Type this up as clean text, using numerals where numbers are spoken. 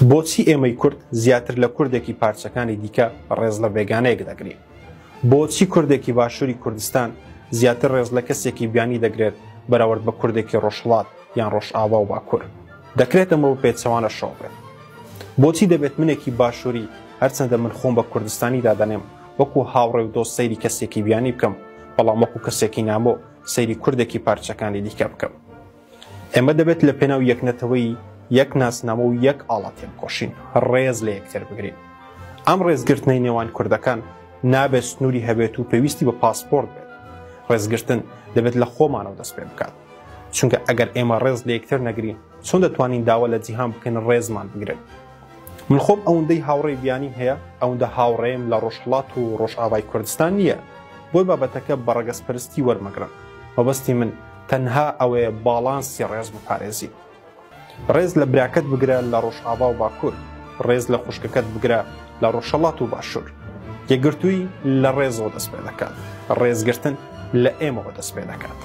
بۆچی ئێمەی کورد زیاتر لە کوردێکی پارچەکانی دیکە ڕێز لە بێگانەیەک دەگرین؟ بۆچی کوردێکی باشووری کوردستان زیاتر ڕێز لە کەسێکی بیانی دەگرێت بەراورد بە کوردێکی ڕۆژهەڵات یان ڕۆژئاوا و باکوور؟ دەکرێت ئەمە بە پێچەوانەشەوە بێت. بۆچی دەبێت منێکی باشووری هەرچەندە من خۆم بە کوردستانی دادەنێم وەکو هاوڕێ و دۆست سەیری کەسێکی بیانی بکەم بەڵام وەکو کەسێکی نامۆ سەیری کوردێکی پارچەکانی دیکە بکەم؟ ئێمە دەبێت لە پێناو یەک نەتەوەیی، یەک ناسنامە و یەک ئاڵا تێبکۆشین، ڕێز لە یەکتر بگرین. ئەم ڕێزگرتنەی نێوان کوردەکان نابێت سنووری هەبێت و پێویستی بە پاسپۆرت بێت. ڕێزگرتن دەبێت لە خۆمانەوە دەست پێ بکات. چونکە ئەگەر ئێمە ڕێز لە یەکتر نەگرین، چۆن دەتوانین داوا لە جیهان بکەین ڕێزمان بگرن؟ من خۆم ئەوەندەی هاوڕێی بیانیم هەیە، ئەوەندە هاوڕێم لە ڕۆژهەڵات و ڕۆژئاوای کوردستان نییە. بۆی بابەتەکە بە ڕەگەزپەرستی وەرمەگرن. مەبەستی من تەنها ئەوەیە باڵانسی ڕێز بپارێزین. ڕێز لە براکەت بگرە لە ڕۆژئاوا و باکوور، ڕێز لە خوشکەکەت بگرە لە ڕۆژهەڵات و باشوور. یەکگرتوویی لە ڕێزەوە دەست پێ دەکات، ڕێزگرتن لە ئێمەوە دەست پێ دەکات.